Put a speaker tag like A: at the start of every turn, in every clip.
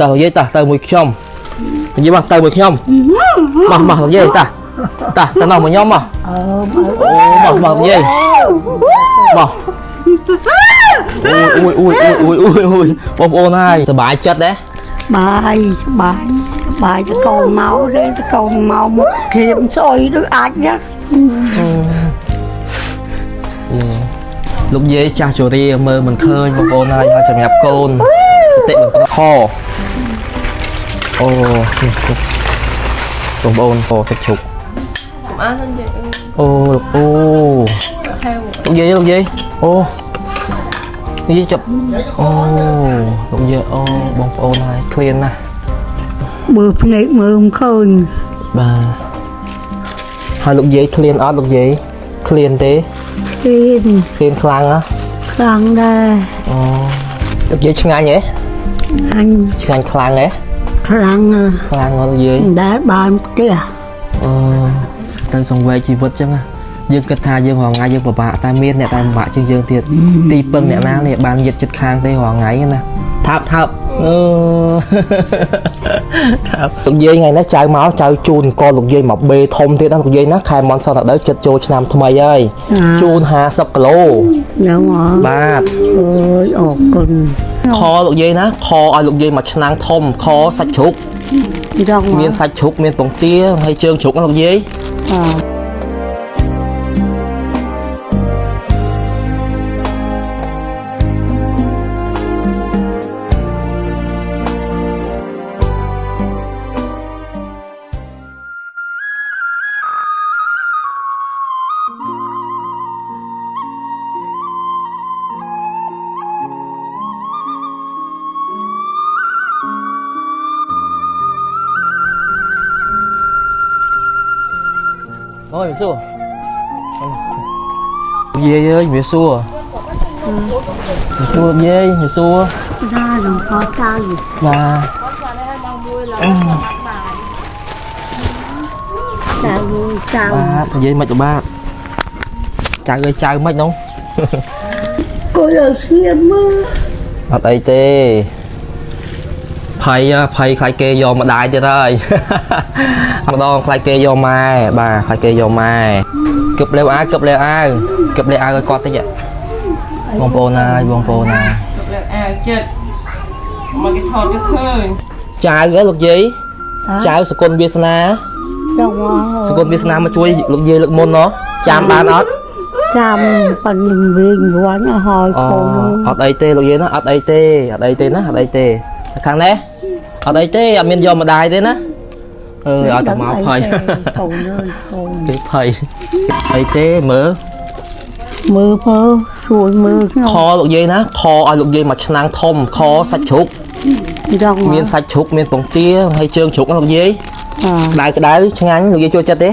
A: តោះលោកយាយតោះទៅមួយខ្ញុំនិយាយមកទៅមួយខ្ញុំមកមកលោកយាយតោះតោះទៅនោះមួយខ្ញុំមក
B: អឺ
A: អូមកមកលោកយាយមកអូយអូយអូយអូយអូយអូយបងប្អូនហើយសប្បាយចិត្តទេ
B: បាយសបាយសបាយតកូនមកទេតកូនមកមកធៀមស្អុយដូចអាចណា
A: លោកយាយចាស់ជរាមើលមិនឃើញបងប្អូនហើយហើយសម្រាប់កូនសតិមិនប្រខអូនេះបងប្អូនអូសាច់ជ្រូក
C: កុំអានសិនទេ
A: អូលោកអូ
C: ខែ
A: លោកយាយលោកយាយអូនិយាយចាប់អូលោកយាយអូបងប្អូនហើយឃ្លានណាស់
B: មើលភ្នែកមើលមិនឃើញ
A: បាទហើយលោកយាយឃ្លានអត់លោកយាយឃ្លានទេ
B: ឃ្លាន
A: ឃ្លានខ្លាំងហ៎
B: ខ្លាំងដែរ
A: អូលោកយាយឆ្ងាញ់ហ៎
B: អញ
A: ឆ្ងាញ់ខ្លាំងហ៎
B: ខ្លាំងណាស់
A: ខ្លាំងហ៎លោកយាយ
B: មិនដែលបានផ្ទះ
A: អូទៅសង្វេគជីវិតចឹងណាយើងគិតថាយើងរាល់ថ្ងៃយើងពិបាកតែមានអ្នកតែពិបាកជាងយើងទៀតទីពឹងអ្នកណានេះបានយិត្តចិត្តខាងទេរាល់ថ្ងៃណាថើបថើបអឺ ថើបលោកយាយថ្ងៃនេះចៅមកចៅជូនកលោកយាយមកបេធំទៀតណាលោកយាយណាខែមនសតដល់ចិត្តចូលឆ្នាំថ្មីហើយជូន50គីឡូ
B: ហ្នឹងហ៎
A: បាទ
B: អើយអរគុណ
A: ខលោកយាយណាខឲ្យលោកយាយមួយឆ្នាំងធំខសាច់ជ្រូក
B: ចង់
A: មានសាច់ជ្រូកមានពងទាហើយជើងជ្រូកណាលោកយាយ
B: អើ
A: អូយសួរយាយអើយវាសួរវាសួរយាយវាសួរ
B: ណានឹងខចៅ
A: បាទ
B: ចៅចៅ
A: បាទនិយាយមិនទៅបាទចៅអើយចៅមិននោះ
B: គួយឲ្យស្ងៀមមើល
A: អត់អីទេភ័យភ័យខ្លាចគេយកម្ដាយទៀតហើយម្ដងខ្លាចគេយកម៉ែបាទខ្លាចគេយកម៉ែគប់លេវអាវគប់លេវអាវគប់លេវអាវឲ្យគាត់តិចបងប្អូនហើយបងប្អូនហើយ
C: លើកអាវចិត្តមកគេថតគេឃើញ
A: ចៅហ៎លោកយាយចៅសកុនវាសនា
B: ចង់
A: សកុនវាសនាមកជួយលោកយាយលើកមុនណោះចាំបានអត់
B: ចាំប៉ុណ្្នឹងវិញវាន់អស់ហើយ
A: អូ
B: កូន
A: អត់អីទេលោកយាយណាអត់អីទេអត់អីទេណាអត់អីទេខាងនេះអត់អីទេអត់មានយកម្ដាយទេណាអឺឲ្យតែមកភ័យក
B: ូនអើយកូន
A: គេភ័យអីទេមើល
B: មើលមើលជួយមើលខ្ញុំ
A: ខលោកយាយណាខឲ្យលោកយាយមួយឆ្នាំងធំខសាច់ជ្រូក
B: ចង់
A: មានសាច់ជ្រូកមានពងទាហើយជើងជ្រូកណាលោកយាយ
B: អើ
A: ក្តៅក្តៅឆ្ងាញ់លោកយាយចូលចិត្តទេ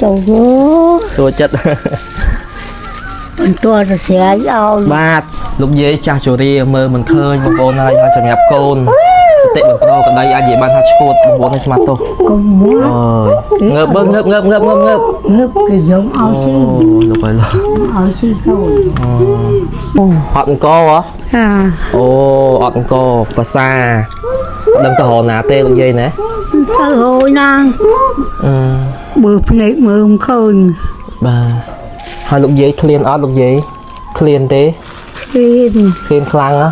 B: ចូលមើល
A: ចូលចិត្ត
B: មិនទាន់ទៅស្រែកឲ្យ
A: បាទលោកយាយចាស់ជរាមើលមិនឃើញបងប្អូនហើយហើយសម្រាប់កូនសតិមិនប្រក្តីអាចនិយាយបានថាឈួតបងប្អូនឲ្យស្មាត់ទោស
B: កុំមក
A: អើយងើបបើងើបងើបងើបងើបងើប
B: ងើបគេយកឲ្យស៊ី
A: អូលោកអើយលោក
B: ឲ្យស៊ីកូនអូ
A: អត់អង្គហ៎
B: ហា
A: អូអត់អង្គភាសាអត់ដឹងទៅរកណាទេលោកយាយណា
B: ទៅហើយណា
A: អឺ
B: មើលភ្នែកមើលមិនឃើញ
A: បាទហើយលោកយាយឃ្លានអត់លោកយាយឃ្លានទេ
B: ឃ្លាន
A: ឃ្លានខ្លាំងហ៎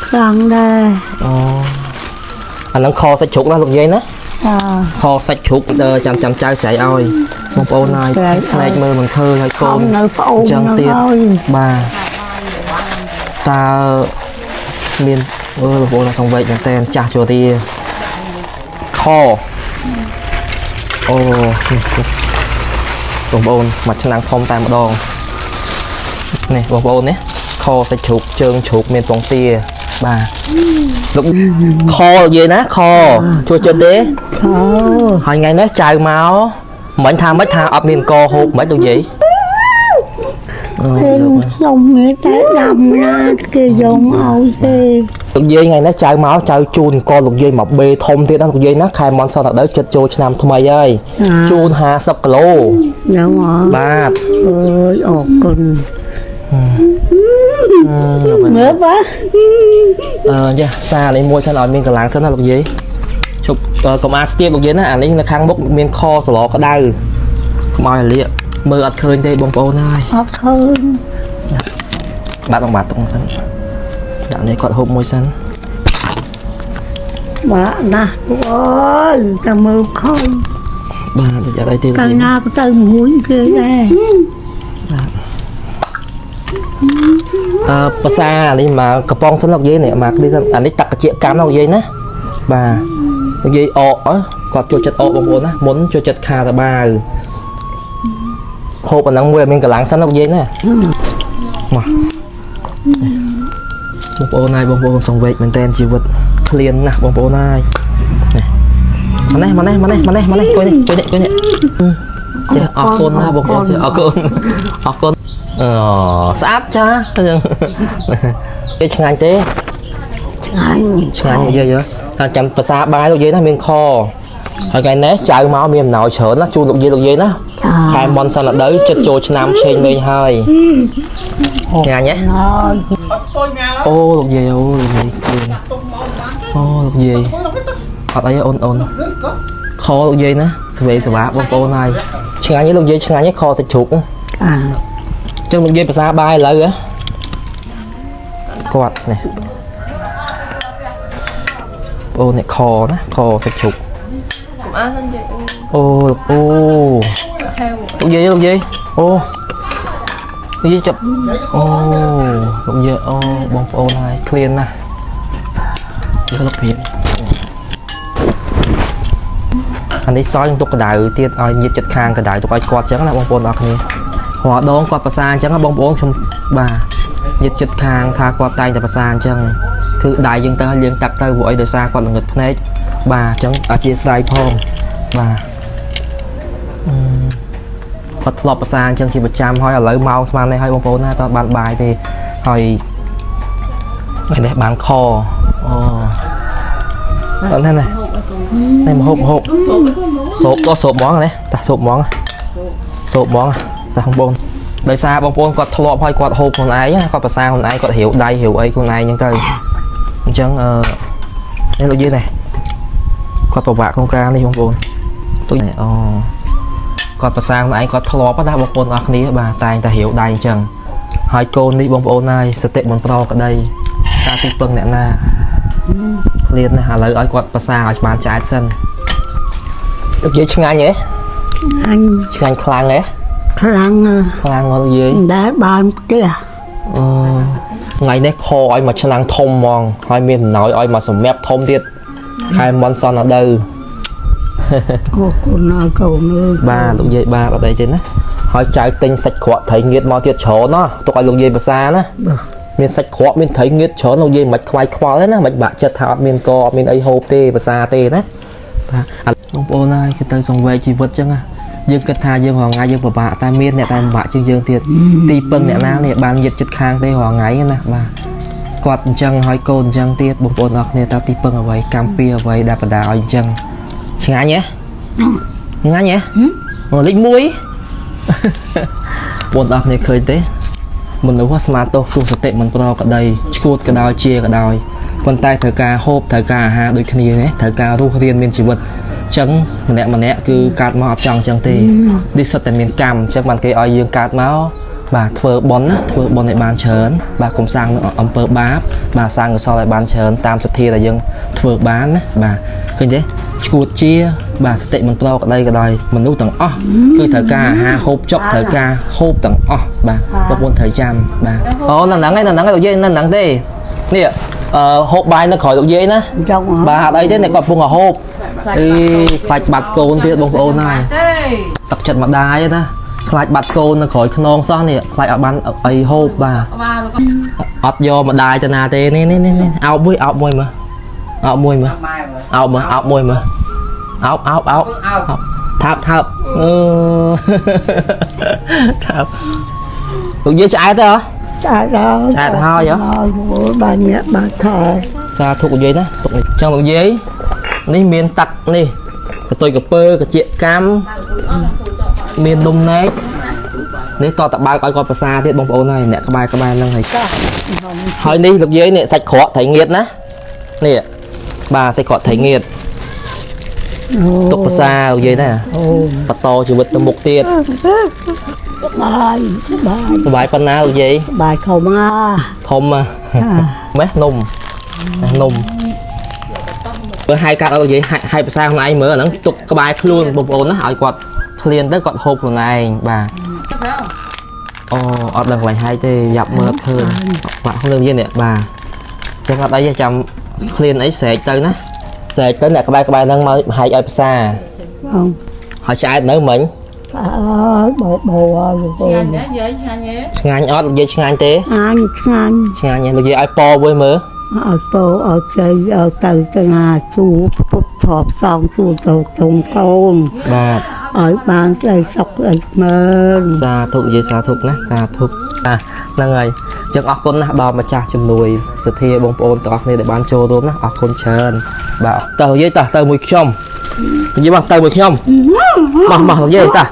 B: ខ្លាំងដែរ
A: អូអាហ្នឹងខសាច់ជ្រូកណាលោកយាយណា
B: អើ
A: ខសាច់ជ្រូកចាំចាំចៅស្រែកឲ្យបងប្អូនហើយផ្នែកមើលមិនឃើញហើយកូន
B: អមនៅប្អូន
A: ចឹងទៀត
B: ហើយ
A: បាទតើមានអឺបងប្អូនសង្វេគមែនតើចាស់ជរាខអូនេះបងប្អូនមួយឆ្នាំងធំតែម្ដងនេះបងប្អូននេះខសាច់ជ្រូកជើងជ្រូកមានពងទាបាទលោកខនិយាយណាខជួយចិត្តទេ
B: អូ
A: ហើយថ្ងៃនេះចៅមកមិនថាមិនថាអត់មានកហូបមិនលោកយាយអឺ
B: ពេល
A: លោក
B: ខ្ញុំមានតែដាំណាគេយកឲ្យទេ
A: លោកយាយថ្ងៃនេះចៅមកចៅជូនកលោកយាយមកបេធំទៀតណាលោកយាយណាខែមនសតដល់ចិត្តចូលឆ្នាំថ្មីហើយជូន50គីឡូ
B: ហ្នឹងហ៎
A: បាទ
B: អើយអរគុណមើលបាទ
A: អឺយ៉ាសារនេះមួយសិនឲ្យមានកម្លាំងសិនណាលោកយាយ ជប់កុំអាស្ទាបលោកយាយណាអានេះនៅខាងមុខមានខសឡក្តៅកុំឲ្យលាកមើលអត់ឃើញទេបងប្អូនហើយ
B: អត់ឃើញ
A: បាត់បងបាត់ទុកសិនដាក់នេះគាត់ហូបមួយសិន
B: បាទណាស់អូយតែមើលខំ
A: បាទដូចអត់អីទេ
B: ទៅណាក៏ទៅមួយគេដែរ
A: អឺភាសានេះមកកំប៉ុងសិនលោកយាយនេះមកនេះសិនអានេះទឹកកាជាកម្មលោកយាយណាបាទលោកយាយអកគាត់ចូលចិត្តអកបងប្អូនណាមុនចូលចិត្តខាតាបាវហូបអាហ្នឹងមួយឲ្យមានកម្លាំងសិនលោកយាយណាមកបងប្អូនហើយបងប្អូនសង្វេគមែនតើជីវិតឃ្លានណាស់បងប្អូនហើយនេះមកនេះមកនេះមកនេះមកនេះជួយនេះជួយនេះជួយនេះចេះអរគុណណាបងប្អូនចេះអរគុណអរគុណអឺស្អាតចាគេឆ្ងាញ់ទេ
B: ឆ្ងាញ់
A: ឆ្ងាញ់និយាយថាចាំភាសាបាយលោកយាយណាមានខហើយថ្ងៃនេះចៅមកមានអំណោយច្រើនណាជូនលោកយាយលោកយាយណាខែមុនសិនដល់ចិត្តចូលឆ្នាំឆេងលេងហើយឆ្ងាញ់ហ៎អូលោកយាយអូលោកយាយឃើញអូលោកយាយអត់អីអូនអូនខលោកយាយណាស្វេស្វាបងប្អូនហើយឆ្ងាញ់លោកយាយឆ្ងាញ់ខសាច់ជ្រូក
B: អា
A: ចឹងលោកយាយភាសាបាយឥឡូវហ៎គាត់នេះអូនេះខណាខសាច់ជ្រូកអូអូលោកយាយលោកយាយអូលោកយាយចាប់អូលោកយាយអូបងប្អូនហើយឃ្លានណាស់យកលោកព្រាមអានេះសល់ខ្ញុំទុកកដៅទៀតឲ្យញាតចិត្តខាងកដៅទុកឲ្យគាត់ចឹងណាបងប្អូនអរគ្នារាល់ដងគាត់ភាសាអញ្ចឹងបងប្អូនខ្ញុំបាទញាតចិត្តខាងថាគាត់តែងតែភាសាអញ្ចឹងគឺដៃយើងទៅឲ្យលាងទឹកទៅព្រោះអីដោយសារគាត់ល្ងឹតភ្នែកបាទអញ្ចឹងអធិស្ឋានផងបាទគាត់ធ្លាប់ភាសាអញ្ចឹងជាប្រចាំហើយឥឡូវមកស្មាននេះហើយបងប្អូនណាតើបានបាយទេហើយថ្ងៃនេះបានខអូអត់ទេណានេះមកហូបហូបសូបដល់សូបហ្មងនេះតាសូបហ្មងសូបហ្មងតាបងប្អូនដោយសារបងប្អូនគាត់ធ្លាប់ហើយគាត់ហូបខ្លួនឯងគាត់ភាសាខ្លួនឯងគាត់រាវដៃរាវអីខ្លួនឯងអញ្ចឹងទៅអញ្ចឹងអឺនេះលោកយាយនេះគាត់ពិបាកក្នុងការនេះបងប្អូនទុយអូគាត់ភាសាខ្លួនឯងគាត់ធ្លាប់ណាបងប្អូនអរគ្នាបាទតែងតែរាវដៃអញ្ចឹងហើយកូននេះបងប្អូនហើយសតិមិនប្រក្តីតាទីពឹងអ្នកណាឃ្លានណាស់ឥឡូវឲ្យគាត់ភាសាឲ្យបានឆ្អែតសិនលោកយាយឆ្ងាញ់ហ៎
B: អញ
A: ឆ្ងាញ់ខ្លាំងហ៎
B: ខ្លាំង
A: ខ្លាំងលោកយាយ
B: ដែលបានផ្ទះ
A: អូថ្ងៃនេះខឲ្យមកឆ្នាំងធំហ្មងហើយមានអំណោយឲ្យមកសម្រាប់ធំទៀតខែមុនសនដល់
B: អរគុណហើយកូនអើយ
A: បាទលោកយាយបាទអត់អីទេណាហើយចៅទិញសាច់ក្រកត្រីងៀតមកទៀតច្រើនណាទុកឲ្យលោកយាយភាសាណាមានសាច់ក្រកមានត្រីងៀតច្រើនលោកយាយមិនខ្វាយខ្វល់ទេណាមិនបាក់ចិត្តថាអត់មានកអត់មានអីហូបទេភាសាទេណាបាទបងប្អូនហើយគឺទៅសង្វេគជីវិតចឹងណាយើងគិតថាយើងរាល់ថ្ងៃយើងពិបាកតែមានអ្នកតែពិបាកជាងយើងទៀតទីពឹងអ្នកណានេះបានញាតចិត្តខាងទេរាល់ថ្ងៃណាបាទគាត់អញ្ចឹងហើយកូនអញ្ចឹងទៀតបងប្អូនអរគ្នាតើទីពឹងអ្វីកម្មពៀអ្វីដែលបដាឲ្យអញ្ចឹងឆ្ងាញ់ហ៎ឆ្ងាញ់ហ៎លេខ1បងប្អូនអរគ្នាឃើញទេមនុស្សស្មាតោទោះសតិមិនប្រក្តីឈួតក៏ដោយជាក៏ដោយប៉ុន្តែត្រូវការហូបត្រូវការអាហារដូចគ្នាណាត្រូវការរស់រានមានជីវិតចឹងម្នាក់ម្នាក់គឺកើតមកអត់ចង់ចឹងទេនេះសុទ្ធតែមានកម្មចឹងបានគេឲ្យយើងកើតមកបាទធ្វើបុណ្យណាធ្វើបុណ្យឲ្យបានច្រើនបាទកុំសាងនឹងអំពើបាបបាទសាងកុសលឲ្យបានច្រើនតាមសទ្ធាដែលយើងធ្វើបានណាបាទឃើញទេឈួតជាបាទសតិមិនប្រក្តីក៏ដោយមនុស្សទាំងអស់គឺត្រូវការអាហារហូបចុកត្រូវការហូបទាំងអស់បាទបងប្អូនត្រូវចាំបាទអូនៅហ្នឹងឯងនៅហ្នឹងឯងលោកយាយនៅហ្នឹងទេនេះអឺហូបបាយនៅក្រោយលោកយាយណាបាទអត់អីទេអ្នកគាត់ពងហូបអីខ្លាចបាត់កូនទៀតបងប្អូនហើយទឹកចិត្តម្ដាយណាខ្លាចបាត់កូននៅក្រោយខ្នងសោះនេះខ្លាចអត់បានអីហូបបាទអត់យកម្ដាយទៅណាទេនេះនេះនេះអោបមួយអោបមួយមើលអោបមួយមើលអោបមើលអោបមួយមើលអោបអោបអោបថើបថើបអឺថើបលោកយាយឆ្អែតទេហ៎
B: ឆ្អែតហើយ
A: ឆ្អែតហើយហ៎
B: បាទញាក់បាទខែ
A: សាធុលោកយាយណាទុកនេះចឹងលោកយាយនេះមានទឹកនេះកតុយកពើកាជាកម្មមាននំណែកនេះតតបើកឲ្យគាត់ភាសាទៀតបងប្អូនហើយអ្នកក្បែរក្បែរហ្នឹងហើយហើយនេះលោកយាយនេះសាច់ក្រកត្រីងៀតណានេះបាទសាច់ក្រកត្រីងៀត ទុកភាសាលោកយាយណា
B: អូ
A: បន្តជីវិតទៅមុខទៀត
B: បាយបាយ
A: សុបាយប៉ុណ្ណាលោកយាយ
B: បាយខំអា
A: ធំម៉េះនំនំមើលហាយកាត់ឲ្យលោកយាយហាយភាសាខ្លួនឯងមើលអាហ្នឹងទុកក្បែរខ្លួនបងប្អូនណាឲ្យគាត់ឃ្លានទៅគាត់ហូបខ្លួនឯងបាទអូអត់ដឹងកន្លែងហាយទេយ៉ាប់មើលអត់ឃើញបាក់ខ្លួនយាយនេះបាទចឹងអត់អីទេចាំឃ្លានអីស្រែកទៅណាស្រែកទៅអ្នកក្បែរក្បែរហ្នឹងមកហាយឲ្យភាសា
B: អូ
A: ហើយឆ្អែតនៅមិញ
B: អើយបោបោហើយបង
C: ឆ្ងាញ់ណាយាយឆ្ងាញ់ទេ
A: ឆ្ងាញ់អត់លោកយាយឆ្ងាញ់ទេ
B: អានឆ្ងាញ់
A: ឆ្ងាញ់ទេលោកយាយឲ្យពមួយមើល
B: ឲ្យពោឲ្យជ័យឲ្យទៅទៅណាជួពុទ្ធធប់សងជួទៅជុំកូន
A: បាទ
B: ឲ្យបានស្ដីសុខស្ដីមើល
A: សាធុនិយាយសាធុណាសាធុអាហ្នឹងហើយអញ្ចឹងអរគុណណាស់ដល់ម្ចាស់ជំនួយសទ្ធាបងប្អូនទាំងអស់គ្នាដែលបានចូលរួមណាអរគុណច្រើនបាទតើនិយាយតោះទៅមួយខ្ញុំនិយាយមកទៅមួយខ្ញុំមកមកនិយាយតោះ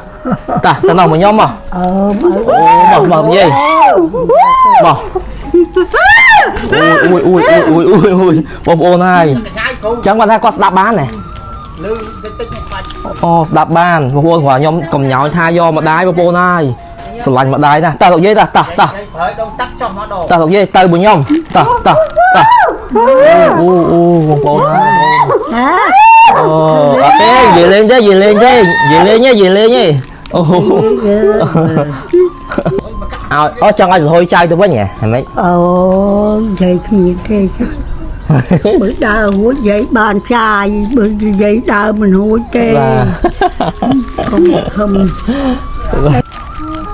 A: តោះទៅនោះមួយខ្ញុំមក
B: អើមក
A: អូមកមកនិយាយមកអូយអូយអូយអូយអូយអូយបងប្អូនហើយអញ្ចឹងគាត់ថាគាត់ស្ដាប់បានណាអូស្ដាប់បានបងប្អូនគ្រាន់ខ្ញុំកំញោចថាយកម្ដាយបងប្អូនហើយស្រឡាញ់ម្ដាយណាស់តោះលោកយាយតោះតោះតោះ
D: ហើយដងទឹកចុះមកដង
A: តោះលោកយាយទៅមួយខ្ញុំតោះតោះតោះអូអូបងប្អូនហើយអូអត់ទេនិយាយលេងទេនិយាយលេងទេនិយាយលេងទេនិយាយលេងទេអូឲ្យអូចង់ឲ្យសហុយចៅទៅវិញហ៎ហ្មេច
B: អូនិយាយគ្នាទេចាបើដើររួចនិយាយបានចាយបើនិយាយដើរមិនរួចទេ
A: បាទ
B: កុំខំ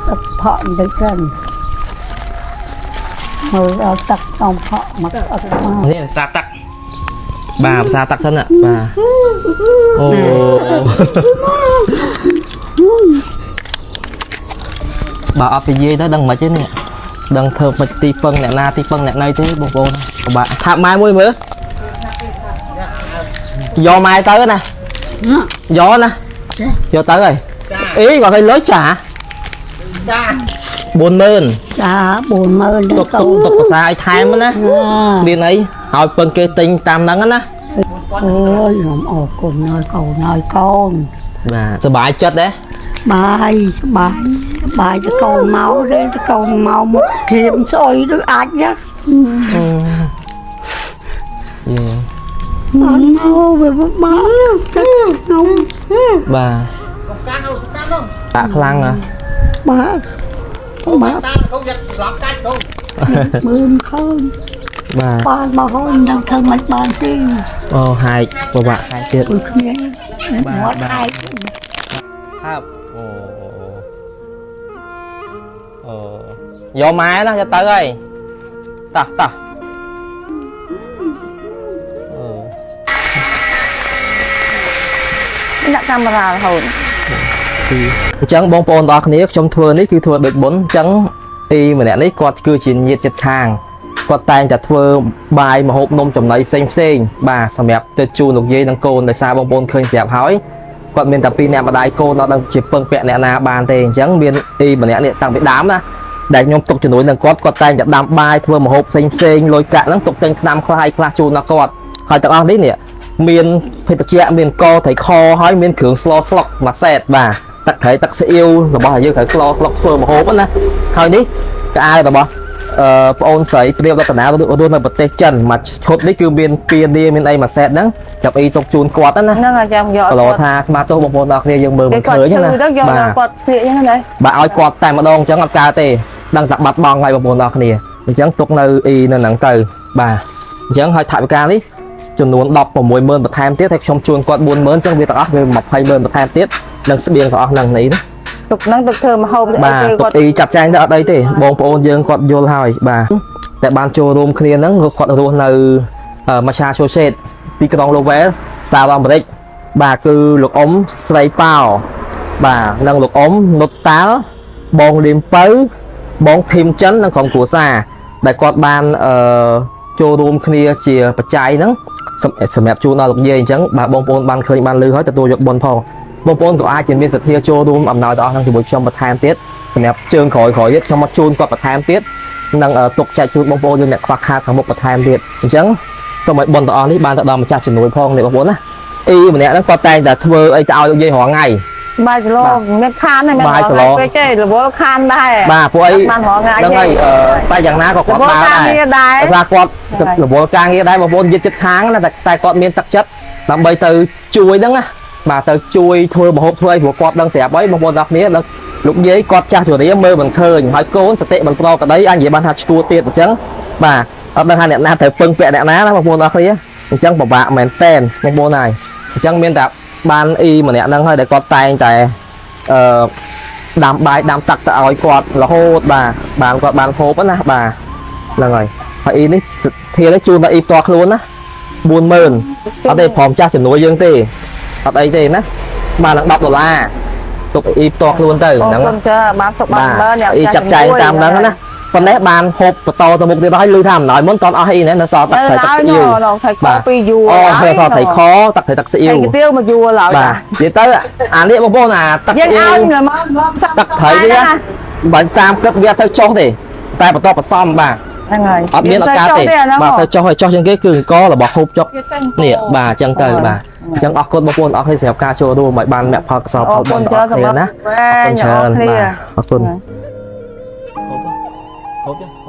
B: ទឹកផក់ទៅសិនមើលឲ្យទឹកក្នុងផក់មកអត់មក
A: នេះភាសាទឹកបាទភាសាទឹកសិនណាបាទអូបាទអត់និយាយទៅដឹងមិនទេនេះដឹងធ្វើមិនទីពឹងអ្នកណាទីពឹងអ្នកណីទេបងប្អូនបាទថាម៉ែមួយមើលយកម៉ែទៅណាយកណាយកទៅហើយអីគាត់ឲ្យលុយចា
D: ចា
A: 40000
B: ចា40000
A: ទុកទុកទុកភាសាឲ្យថែមណាឃ្លានអីឲ្យពឹងគេទិញតាមហ្នឹងណា
B: អូយខ្ញុំអរគុណហើយកូនហើយកូន
A: បាទសប្បាយចិត្តទេ
B: បាយសបាយសបាយទៅកូនមកទេទៅកូនមកមកធៀមស្អុយដូចអាចណា
A: យេ
B: អត់មកវាបានចិត្តខ្ញុំ
A: បាទ
D: កុំកាន់អូកាន់នោះ
A: បាក់ខ្លាំងហ៎
B: បាទបាទ
D: តាកុំយកស្លាប់កាច់កុំ
B: មើលឃើញ
A: បាទ
B: បានមកហើយមិនដឹងធ្វើមិនបានទេ
A: អូហែកពិបាកហែកទៀត
B: គឺគ្មានមាត់ហែក
A: ហើបអូអូយកម៉ែណាយកទៅហើយតោះតោះអូ
C: ដាក់កាមេរ៉ារហូត
A: អញ្ចឹងបងប្អូនទាំងអស់គ្នាខ្ញុំធ្វើនេះគឺធ្វើដូចបុណ្យអញ្ចឹងអ៊ីម្នាក់នេះគាត់គឺជាញាតិចិត្តខាងគាត់តែងតែធ្វើបាយម្ហូបនំចំណីផ្សេងផ្សេងបាទសម្រាប់ទៅជូនលោកយាយនិងកូនដោយសារបងប្អូនឃើញស្រាប់ហើយគាត់មានតែពីរអ្នកម្ដាយកូនអត់ដឹងជាពឹងពាក់អ្នកណាបានទេអញ្ចឹងមានអ៊ីម្នាក់នេះតាំងពីដើមណាដែលខ្ញុំទុកជំនួយនឹងគាត់គាត់តែងតែដាំបាយធ្វើម្ហូបផ្សេងផ្សេងលុយកាក់ហ្នឹងទុកទិញថ្នាំខ្លះឲ្យខ្លះជូនដល់គាត់ហើយទាំងអស់នេះនេះមានភេសជ្ជៈមានកត្រីខហើយមានគ្រឿងស្លស្លុកមួយសេតបាទទឹកត្រីទឹកស្អៀវរបស់យើងត្រូវស្លស្លុកធ្វើម្ហូបណាហើយនេះកៅអៅរបស់អឺប្អូនស្រីព្រាវរតនារស់នៅប្រទេសចិនមួយឈុតនេះគឺមានពៀនាមានអីមួយសេតហ្នឹងចាប់អ៊ីទុកជូនគាត់ណា
C: ហ្នឹងហើយចាំយក
A: ក៏លោថាស្មាតទោសបងប្អូនទាំងអស់គ្នាយើងមើល
C: គេ
A: មិន
C: គាត់ឈឺ
A: ឃើញណា
C: ទៅយក
A: បាទ
C: ដល់គាត់ស្លៀកអញ្ចឹងណា
A: បាទឲ្យគាត់តែម្ដងអញ្ចឹងអត់កើតទេដឹងតែបាត់បង់ហើយបងប្អូនទាំងអស់គ្នាអញ្ចឹងទុកនៅអ៊ីនៅហ្នឹងទៅបាទអញ្ចឹងហើយថវិកានេះចំនួន160,000បន្ថែមទៀតហើយខ្ញុំជូនគាត់40,000អញ្ចឹងវាទាំងអស់វា200,000បន្ថែមទៀតនិងស្បៀងទាំងអស់ហ្នឹងនេះណា
C: ទុកហ្នឹងទុកធ្វើម្ហូប
A: បាទ
C: គេគាត់
A: ទុកអ៊ីចាត់ចែងទៅអត់អីទេបងប្អូនយើងគាត់យល់ហើយបាទតែបានចូលរួមគ្នាហ្នឹងគាត់រស់នៅមច្ឆាសូសេតទីក្រុងឡូវែលសហរដ្ឋអាមេរិកបាទគឺលោកអ៊ំស្រីប៉ោបាទនិងលោកអ៊ំនុតតាល់បងលៀមពៅបងធីមចិននិងក្រុមគ្រួសារដែលគាត់បានអឺចូលរួមគ្នាជាបច្ច័យហ្នឹងសម្រាប់ជូនដល់លោកយាយអញ្ចឹងបាទបងប្អូនបានឃើញបានឮហើយទទួលយកបុណ្យផងបងប្អូនក៏អាចជាមានសទ្ធាចូលរួមអំណោយទាំងអស់ហ្នឹងជាមួយខ្ញុំបន្ថែមទៀតសម្រាប់ជើងក្រោយក្រោយទៀតខ្ញុំមកជូនគាត់បន្ថែមទៀតនិងទុកចែកជូនបងប្អូនយើងអ្នកខ្វះខាតខាងមុខបន្ថែមទៀតអញ្ចឹងសូមឲ្យបុណ្យទាំងអស់នេះបានទៅដល់ម្ចាស់ជំនួយផងនេះបងប្អូនណា អ៊ីម្នាក់ហ្នឹងគាត់តែងតែធ្វើអីទៅឲ្យលោកយាយរាល់ថ្ងៃ
E: បាយសឡមានខានហ្នឹង
A: បាយសឡ
E: ពេកទេរវល់ខានដែរ
A: បាទពួកអី
E: បានរាល់ថ្ងៃ
A: ហ្នឹងហើយអឺតែយ៉ាងណាក៏គាត់
E: រវល់
A: ដើរ
E: ការងារ
A: ដែរ
E: ដែរ
A: ដោយសារគាត់រវល់ការងារដែរបងប្អូនយិត្តចិត្តខាងណាតែគាត់មានទឹកចិត្តដើម្បីទៅជួយហ្នឹងណាបាទទៅជួយធ្វើម្ហូបធ្វើអីព្រោះគាត់ដឹងស្រាប់ហើយបងប្អូនទាំងគ្នាដឹងលោកយាយគាត់ចាស់ជរាមើលមិនឃើញហើយកូនសតិមិនប្រក្តីអញនិយាយបានថាឈួតទៀតអញ្ចឹងបាទអត់ដឹងថាអ្នកណាត្រូវពឹងពាក់អ្នកណាណាបងប្អូនទាំងគ្នាអញ្ចឹងពិបាកមែនតែនបងប្អូនហើយអញ្ចឹងមានតែបានអ៊ីម្នាក់ហ្នឹងហើយដែលគាត់តែងតែអឺដាំបាយដាំទឹកទៅឲ្យគាត់រហូតបាទបានគាត់បានហូបណាបាទហ្នឹងហើយហើយអ៊ីនេះធានេះជូនដល់អ៊ីផ្ទាល់ខ្លួនណា40000អត់ទេព្រមចាស់ជំនួយយើងទេអត់អីទេណាស្មើនឹង10ដុល្លារទុកអ៊ីផ្ទាល់ខ្លួនទៅ
E: អរ
A: ហ្នឹង
E: គុណចាបានសុខបាន
A: បាទ
E: មើលអ្នក
A: អ៊ីចាត់ចែងតាមហ្នឹងណាប៉ុន្តែបានហូបបន្តទៅមុខទៀតហើយឮថាអំណោយមុនតន់អស់អ៊ីណានៅសល់ទឹកត្រីទឹកស៊ីអ៊ីវ
E: នៅថៃខពីរយួរ
A: អូនៅសល់ត្រីខទឹកត្រីទឹកស៊ីអ៊ីវ
E: ថៃកាទៀវមកយួរឡើយ
A: បាទនិយាយទៅអានេះបងប្អូនអាទឹក
E: យើង
A: ស៊ីអ៊ី
E: ឲ្យ
A: វ
E: មកមក
A: ទឹកត្រីនេះណាបើតាមគិតវាអត់ទៅចុះទេតែបន្តបន្សំបាទ
E: ហ្នឹងហើយ
A: អត់មានអត់កើតទេបាទសូវចុះឲ្យចុះជាងគេគឺអង្គរបស់ហូបចុកនេះបាទអញ្ចឹងទៅបាទអញ្ចឹងអរគុណបងប្អូនអរគ្នាសម្រាប់ការចូលរួមឲ្យបានមគ្គផលកសលផលបុណ្យដល់គ្នាណាអរគុណច្រើនបាទអរគុណហូបហូប